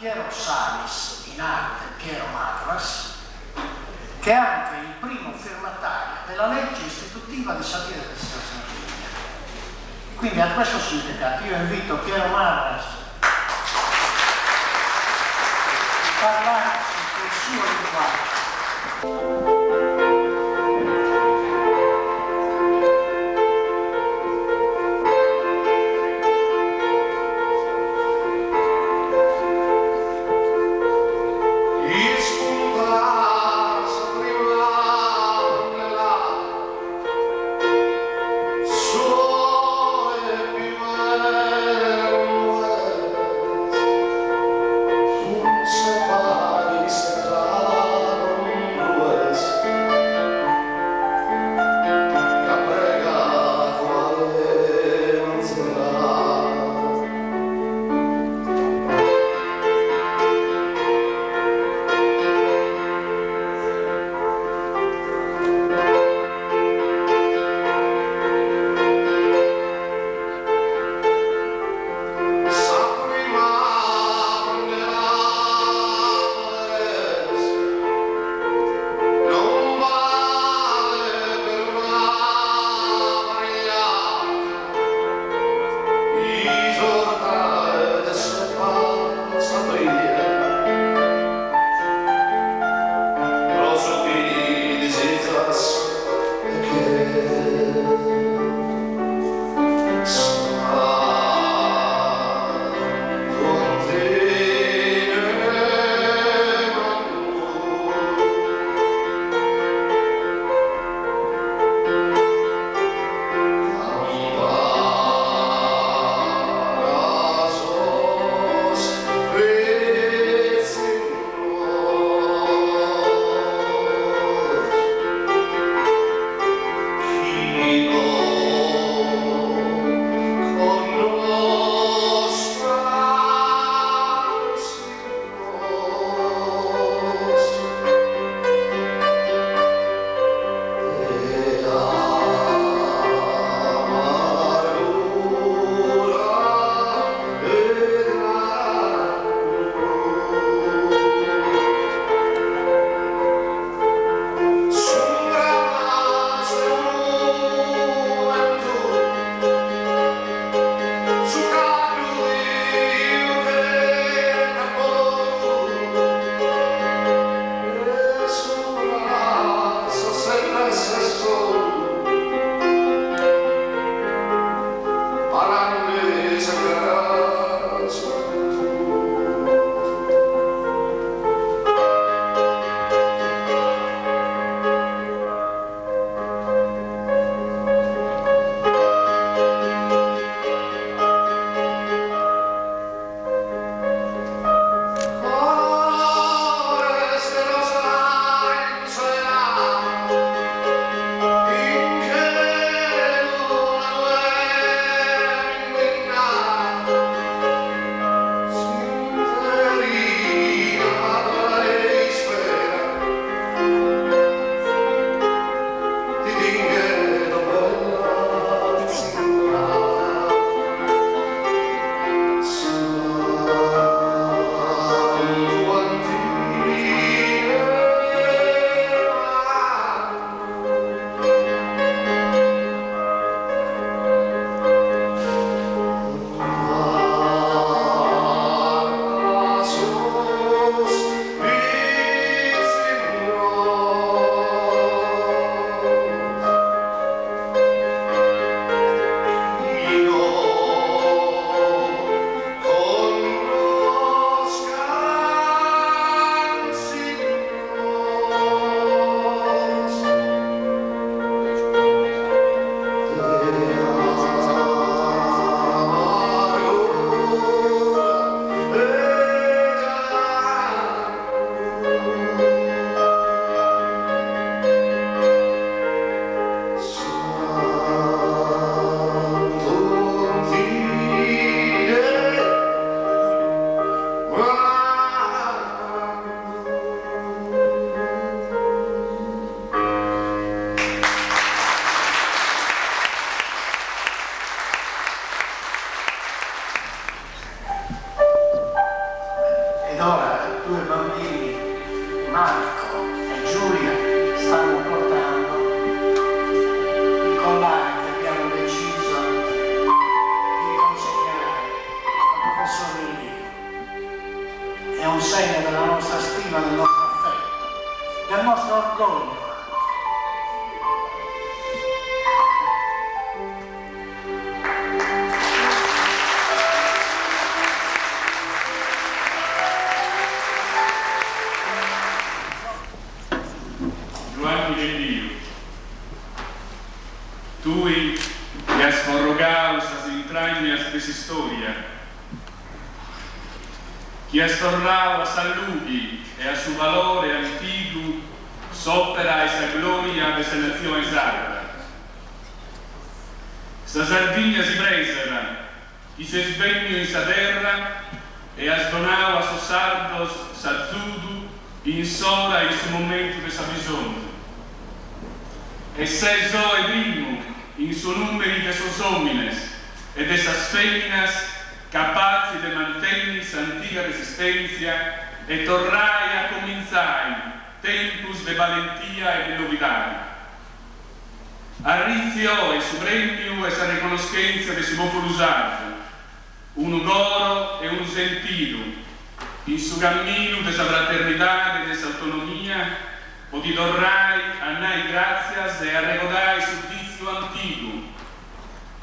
Piero Salis, in arte Piero Marras, che è anche il primo firmatario della legge istitutiva di Sa Die de sa Sardigna. Quindi a questo significato io invito Piero Marras a parlarci col suo linguaggio. Ispuntat sa prima candela Su 'ole piuer Cun sa paghe isettaron nues. Ed ora due bambini, Marco e Giulia, stanno portando il collare che abbiamo deciso di consegnare al professor Lilliu. È un segno della nostra stima, del nostro affetto, del nostro orgoglio anche. Giuanni Lilliu, tui chi as forrogau sas intragnas de s'istoria, chi as torrau a sa lughi e a su valore antigu s'opera e sa gloria de sa natzione sarda. Sa Sardigna si presat chi ses benniu in sa terra e as donau a sos sardos s'azudu in s'ora e in su momentu de s'abisonzu. E ses oe primu in su nùmene de sos òmines e de sas fèminas capatzi de mantenni s'antiga resistèntzia e torrai a comintzai tempus de balentia e de novidadi. Arritzi oe su prèmiu e sa reconnoschèntzia de su pòpulu sardu, unu coro e unu sentidu in su camminu de sa fraternidade e de s'autonomia po ti torrai a nai gràtzias e arregodai su dìtziu antigu,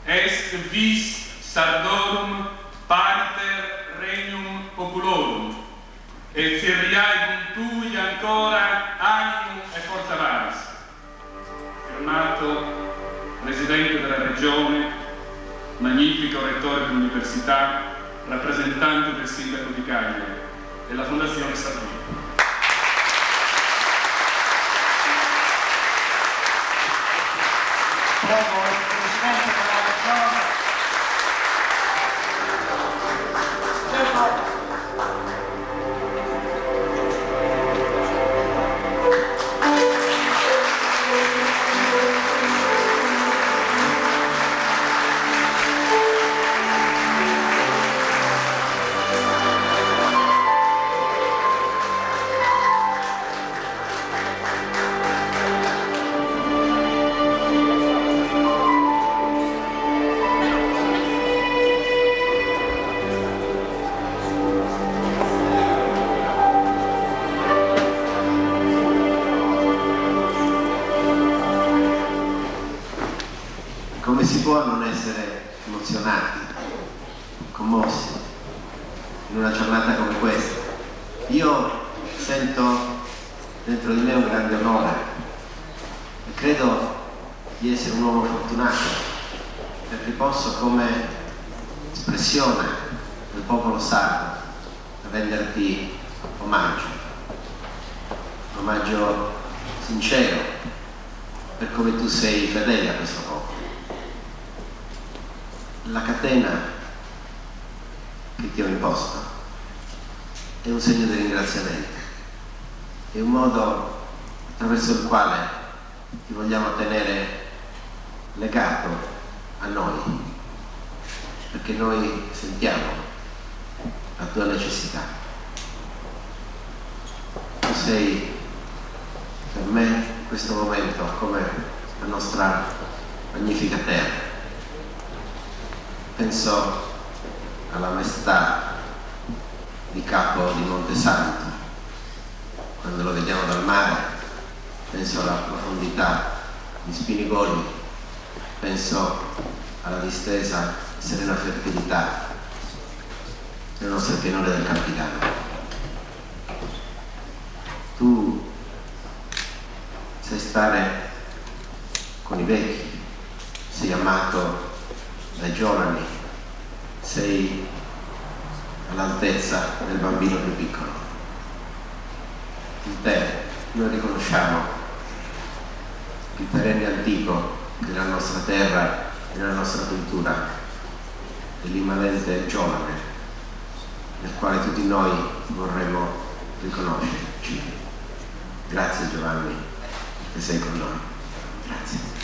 Est vis Sardorum pariter regnum populorum e tzerriai cun tui ancora ànimu e fortza paris. Firmato Presidente della Regione, Magnifico Rettore dell'Università, rappresentante del Sindaco di Cagliari e la Fondazione Sardina. Prego il Presidente della Regione. Prego. Come si può non essere emozionati, commossi in una giornata come questa? Io sento dentro di me un grande onore e credo di essere un uomo fortunato perché posso come espressione del popolo sardo renderti omaggio, un omaggio sincero per come tu sei fedele a questo popolo. La catena che ti ho imposto è un segno di ringraziamento, è un modo attraverso il quale ti vogliamo tenere legato a noi, perché noi sentiamo la tua necessità. Tu sei per me in questo momento come la nostra magnifica terra. Penso alla maestà di Capo di Montesanto, quando lo vediamo dal mare, penso alla profondità di Spinigoli, penso alla distesa e serena fertilità delle nostre pianure del Campidano. Tu sai stare con i vecchi, sei amato dai giovani, sei all'altezza del bambino più piccolo. In te noi riconosciamo il perenne antico della nostra terra e della nostra cultura, dell'immanente giovane, nel quale tutti noi vorremmo riconoscerci. Grazie Giovanni, che sei con noi. Grazie.